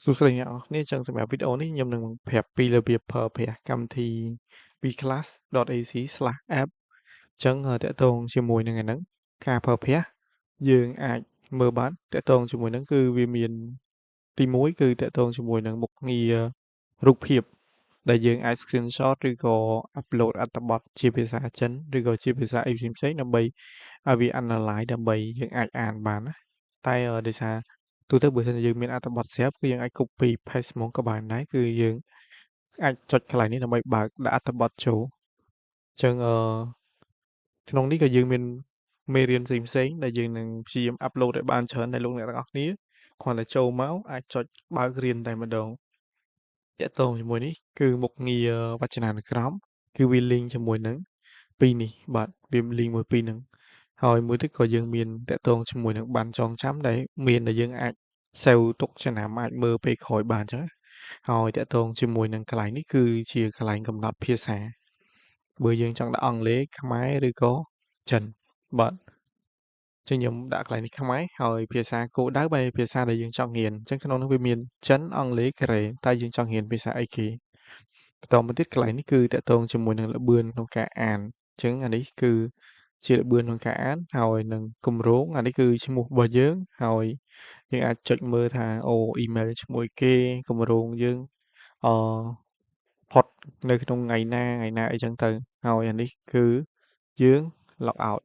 សួស្តីអ្នកទាំងអស់គ្នាចឹងសម្រាប់វីដេអូនេះខ្ញុំនឹងប្រាប់ពីរបៀបប្រើប្រាស់កម្មវិធី weclass.ac/app ចឹងទាក់ទងជាមួយនឹងអាហ្នឹងការប្រើប្រាស់យើងអាចមើលបានទាក់ទងជាមួយនឹងគឺវាមានទី1គឺទាក់ទងជាមួយនឹងមុខងាររូបភាពដែលយើងអាច screenshot ឬក៏ upload អត្ថបទជាភាសាចិនឬក៏ជាភាសាអីផ្សេងៗដើម្បីឲ្យវា analyze ដើម្បីយើងអាចអានបានណាតែដោយសារទូទៅបើសិនជាយើងមានអត្ថបទស្រាប់គឺយើងអាច copy paste ហ្មងក៏បានដែរគឺយើងអាចចុចកន្លែងនេះដើម្បីបើកដាក់អត្ថបទចូលអញ្ចឹងអឺក្នុងនេះក៏យើងមានមេរៀនផ្សេងៗដែលយើងនឹងព្យាយាម upload ឲ្យបានច្រើនដល់លោកអ្នកទាំងអស់គ្នាគ្រាន់តែចូលមកអាចចុចបើករៀនតែម្ដងទាក់ទងជាមួយនេះគឺមុខងារវចនានុក្រមគឺវា link ជាមួយនឹងពីរនេះបាទវា link មួយពីរហ្នឹងហើយមួយទៀតក៏យើងមានទាក់ទងជាមួយនឹងប័ណ្ណចងចាំដែលមានដែលយើងអាច save ទុកចំណាំអាចមើលពេលក្រោយបានអញ្ចឹងហើយទាក់ទងជាមួយនឹងកន្លែងនេះគឺជាកន្លែងកំណត់ភាសាបើយើងចង់ដាក់អង់គ្លេសខ្មែរឬក៏ចិនបាទចឹងខ្ញុំដាក់កន្លែងនេះខ្មែរហើយភាសាគោលដៅបែរភាសាដែលយើងចង់រៀនអញ្ចឹងក្នុងនោះវាមានចិនអង់គ្លេសកូរ៉េតើយើងចង់រៀនភាសាអីគេបន្តមកទៀតកន្លែងនេះគឺទាក់ទងជាមួយនឹងល្បឿនក្នុងការអានអញ្ចឹងអានេះគឺជាល្បឿនក្នុងការអានហើយនឹងគម្រោងអានេះគឺឈ្មោះរបស់យើងហើយយើងអាចចុចមើលថាអូអ៊ីមែលឈ្មោះគេគម្រោងយើងអឺផុតនៅក្នុងថ្ងៃណាថ្ងៃណាអីចឹងទៅហើយអានេះគឺយើង log out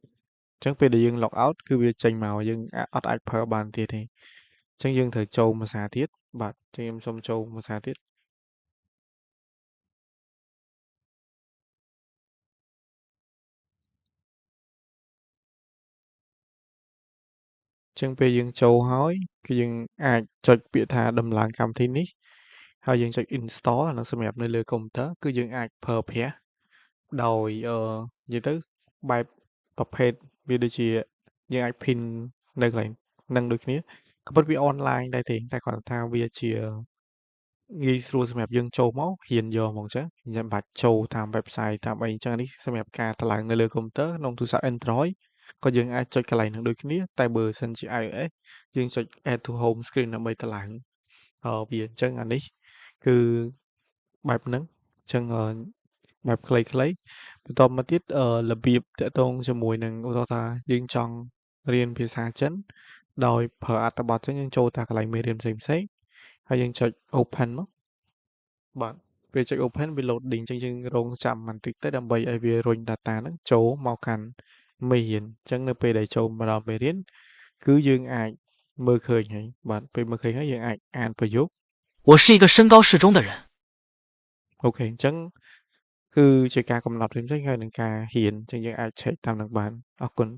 អញ្ចឹងពេលដែលយើង log out គឺវាចេញមកយើងអត់អាចប្រើបានទៀតទេអញ្ចឹងយើងត្រូវចូលភាសាទៀតបាទអញ្ចឹងខ្ញុំសូមចូលភាសាទៀតចឹងពេលយើងចូលហើយគឺយើងអាចចុចពាក្យថាដំឡើងកម្មវិធីនេះហើយយើងចុច install អានោះសម្រាប់នៅលើកុំព្យូទ័រគឺយើងអាចប្រើប្រាស់ដោយអឺនិយាយទៅបែបប្រភេទវាដូចជាយើងអាច pin នៅកន្លែងនឹងដូចគ្នាក៏ពិតវា online ដែរទេតែគ្រាន់តែថាវាជាងាយស្រួលសម្រាប់យើងចូលមករៀនយកហ្មងចឹងមិនបាច់ចូលតាម website តាមអីចឹងនេះសម្រាប់ការតម្លើងនៅលើកុំព្យូទ័រក្នុងទូរស័ព្ទ Android ក៏យើងអាចចុចកន្លែងហ្នឹងដូចគ្នាតែបើសិនជា iOS យើងចុច add to home screen ដើម្បីតម្លើងវាអញ្ចឹងអានេះគឺបែបហ្នឹងអញ្ចឹងបែបខ្លីៗបន្តមកទៀតរបៀបទាក់ទងជាមួយនឹងឧទាហរណ៍ថាយើងចង់រៀនភាសាចិនដោយប្រើអត្ថបទអញ្ចឹងយើងចូលតាកន្លែងមេរៀនផ្សេងៗហើយយើងចុច open មកបាទពេលចុច open វា loading អញ្ចឹងយើងរងចាំបន្តិចទៅដើម្បីឲ្យវារុញ data ហ្នឹងចូលមកកាន់មេរៀនអញ្ចឹងនៅពេលដែលចូលមកដល់មេរៀនគឺយើងអាចមើលឃើញហើយបាទពេលមើលឃើញហើយយើងអាចអានប្រយោគ 我是一个身高适中的人。 OK អញ្ចឹងគឺជាការកំណត់ផ្សេងៗហើយនឹងការរៀនអញ្ចឹងយើងអាចឆែកតាមនឹងបានអរគុណ។